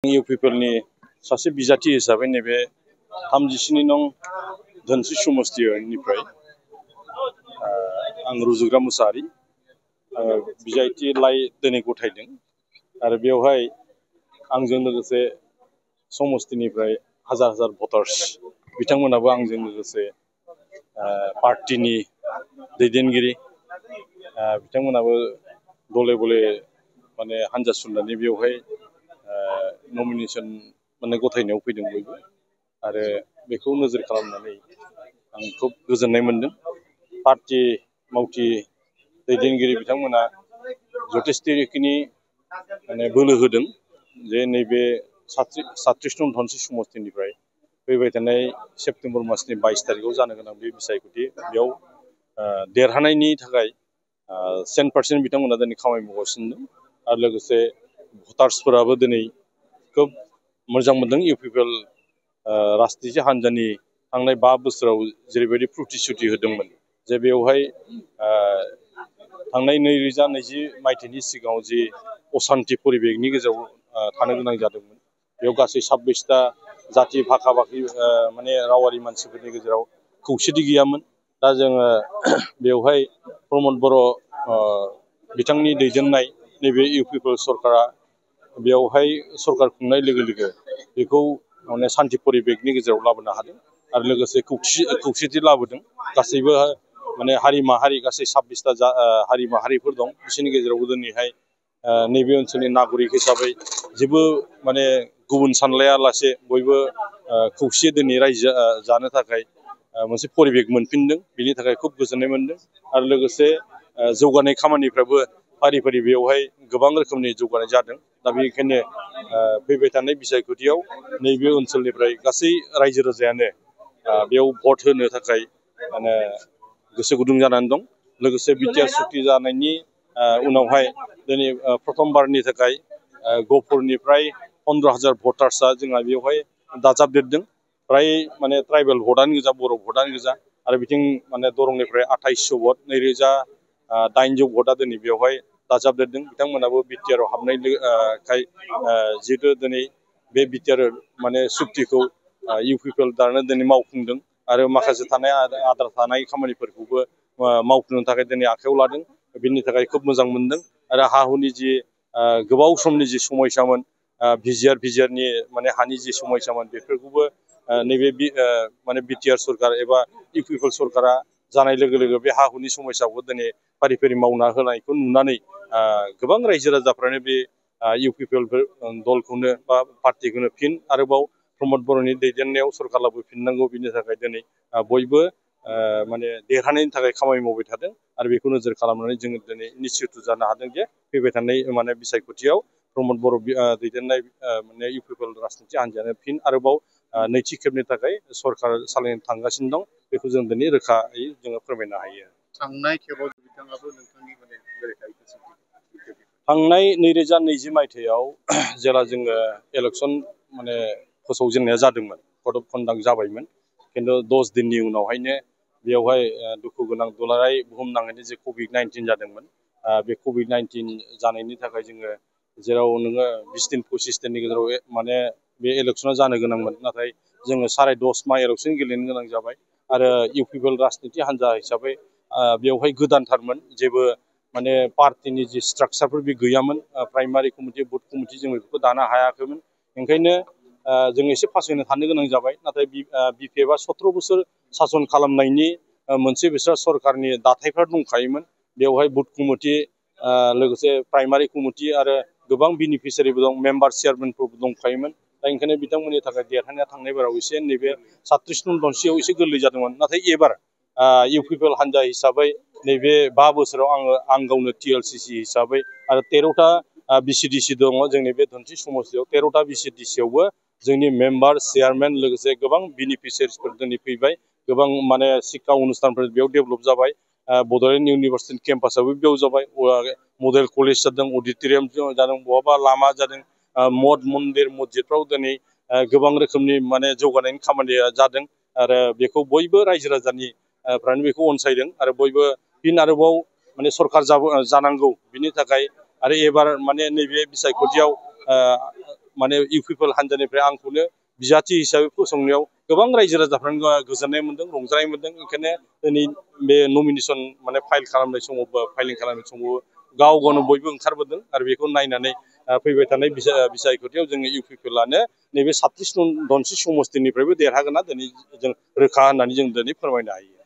U पिपलनि सासे बिजाथि हिसाबै नैबे 37 नं धोनस्रि समस्तिनिफ्राय आं रुजुग्रा मुसाहारि बिजाथि लाइ दिनै गथायदों आरो बेवहाय आंजों लोगोसे समस्तिनिफ्राय हाजार हाजार भटार्स बिथांमोनाबो आंजों लोगोसे पार्टीनि दैदेनगिरि बिथांमोनाबो गले गले माने हानजा सुरनानै बेवहाय नमिनेशन माने गथायनायाव फैदों बयबो आरो बेखौ नोजोर खालामनानै आं खुब गोजोननाय मोनदों। पार्टी मावथि दैदेनगिरि बिथांमोना जथेस्थिखिनि माने बोलो होदों जे नैबे 37 नं धोनस्रि समस्तिनिफ्राय फैबाय थानाय सेप्तेम्बर मासनि 22 तारिखआव जानो गोनां बे बिसायख'थि बेयाव देरहानायनि थाखाय 100% बिथांमोना दिनै खामानि मावगासिनो दं आरो लोगोसे भटार्सफोराबो दिनै खुब मोजां मोनदों इउ पिपल राजनिति हान्जानि थांनाय 5 बोसोराव जेरैबायदि प्रतिश्रुति होदोंमोन जे बेवहाय थांनाय 2020 मायथाइनि सिगाङाव जि असान्ति परिबेकनि गेजेराव थानो गोनां जादोंमोन बेयाव गासै 26टा जाथि भाखा भाखि माने रावारि मानसिफोरनि गेजेराव खौसेथि गैयामोन। दा जोङो बेवहाय प्रमद बर' बिथांनि दैदेननाय नैबे इउ पिपल सरकारा बेवहाय सरकार खुंनाय लोगो लोगो बेखौ माने सान्ति परिबेकनि गेजेराव लाबोनो हादों आरो लोगोसे खौसेथि लाबोदों। गासैबो माने हारि माहारि गासै 26टा हारि माहारिफोर दं बिसोरनि गेजेरावबो दिनैहाय नैबे ओनसोलनि नागरिक हिसाबै जेबो माने गुबुन सानलायालासे बयबो खौसेयै दिनै रायजो जानो थाखाय मोनसे परिबेक मोनफिनदों बिनि थाखाय खुब गोजोननाय मोनदों आरो लोगोसे जौगानाय खामानिफ्राबो फारि फारि बेवहाय गोबां रोखोमनि जौगानाय जादों। दा बेनिखायनो फैबाय थानाय बिसायख'थियाव नैबे ओनसोलनिफ्राय गासै रायजो राजायानो बेयाव भट होनो थाखाय माने गोसो गुदुं जानानै दं। लोगोसे बिटिआर सुक्ति जानायनि उनावहाय दिनै प्रथमबारनि थाखाय गहपुरनिफ्राय 15,000 भटार्सआ जोंहा बेवहाय दाजाबदेरदों। फ्राय माने ट्राइबेल भटआनो गोजा बर' भटआनो गोजा आरो बिथिं माने दरंनिफ्राय 2800 भट 2800 भटआ दिनै बेवहाय दाजाबदेरदों। बिथांमोनाबो बिटिआरआव हाबनायखाय जिहेतु दिनै बे बिटिआर माने सुक्तिखौ इउ पिपल दानो दिनै मावफुंदों आरो माखासे थानाय आद्रा थानाय खामानिफोरखौबो मावफुंनो थाखाय दिनै आखायाव लादों। बिनि थाखाय खुब मोजां मोनदों आरो हा हुनि जि गोबाव समनि जि समयसामोन भिजिआरनि माने हानि जि समयसामोन बेफोरखौबो नैबे माने बिटिआर सरकार एबा इउ पिपल सरकारा जानाय लोगो लोगो बे हा हुनि समयसाखौ दिनै फारि फारि मावना होनायखौ नुनानै गोबां रायजो राजाफ्रानो बे इउ पिपल दलखौनो बा पार्टीखौनो फिन आरोबाव प्रमद बर'नि दैदेननायाव सरकार लाबोफिननांगौ बिनि थाखाय दिनै बयबो माने देरहानायनि थाखाय खामानि मावबाय थादों आरो बेखौ नोजोर खालामनानै जोङो दिनै निश्चित जानो हादों जे फैबाय थानाय माने बिसायख'थियाव प्रमद बर' दैदेननाय माने इउ पिपल राजनिति हान्जायानो फिन आरोबाव नैथि खेबनि थाखाय सरकार सालायनो थांगासिनो दं बेखौ जों दिनै रोखायै जोङो फोरमायनो हायो। थांनाय खेबाव बिथाङाबो नोंथांनि माने थांनाय 2020 मायथाइयाव जेला जोङो इलेक्सन माने फोसावजेननाया जादोंमोन कड अफ कन्डाक्ट जाबायमोन खिन्थु 10 दिननि उनावहायनो बेवहाय दुखु गोनां दुलाराय बुहुमनाङैनो जे COVID-19 जादोंमोन बे COVID-19 जानायनि थाखाय जोङो जेराव नोङो 20 दिन 25 दिननि गेजेराव माने बे इलेक्सना जानो गोनांमोन नाथाय जोङो 10.5 माह इलेक्सन गेलेनो गोनां जाबाय आरो इउ पिपल राजनिति हान्जा हिसाबै बेवहाय गोदानथारमोन जेबो माने पार्टीनि जि स्ट्राक्चारफोर बे गैयामोन प्राइमारि कमिटि बुथ कमिटि जों बेफोरखौ दानो हायाखैमोन ओंखायनो जों एसे फासयना थानो गोनां जाबाय नाथाय बिपिएफआ 17 बोसोर सासन खालामनायनि मोनसे बिसोर सरकारनि दाथायफोर दंखायोमोन बेवहाय बुथ कमिटि लोगोसे प्राइमारि कमिटि आरो गोबां बेनिफिसियारिबो दं मेम्बार चेयारमेनफोरबो दंखायोमोन दा ओंखायनो बिथांमोननि थाखाय देरहानाया थांनाय बाराव एसे नैबे 37 नं धोनस्रियाव एसे गोरलै जादोंमोन नाथाय एबार इउ पिपल हान्जा हिसाबै नैबे 5 बोसोराव आं गावनो TLCC हिसाबै आरो 13टा BCDC दङ जोंनि बे धोनस्रि समस्तियाव 13टा BCDCयावबो जोंनि मेम्बार चेयारमेन लोगोसे गोबां बेनिफिसियारिसफोर दिनै फैबाय गोबां माने शिक्षा अनुष्ठानफोर बेयाव डेभेलप जाबाय बड'लेण्ड इउनिभारसिटि केम्पासाबो बेयाव जाबाय मडेल कलेज जादों अडिट'रियाम जादों बहाबा लामा जादों मठ मन्दिर मस्जिदफ्राव दिनै गोबां रोखोमनि माने जौगानायनि खामानिया जादों आरो बेखौ बयबो रायजो राजानि फ्रानो बेखौ अनसायदों आरो बयबो फिन आरोबाव माने सरकार जानांगौ बिनि थाखाय आरो एबार माने नैबे बिसायख'थियाव माने इउ पि पि एल हान्जानिफ्राय आंखौनो बिजाथि हिसाबै फसंनायाव गोबां रायजो राजाफ्रानो गोजोननाय मोन्दों, रंजानाय मोन्दों। ओंखायनो दिनै बे नमिनेसन माने फाइल खालामनाय समाव फाइलिं खालामनाय समाव गाव गावनो बयबो ओंखारबोदों आरो बेखौ नायनानै फैबाय थानाय बिसायख'थियाव जोङो इउ पि पि एलआनो नैबे 36 धनसित समस्तिनिफ्रायबो देरहागोनना दिनै जों रोखा होननानै जों दिनै फोरमायनो हायो।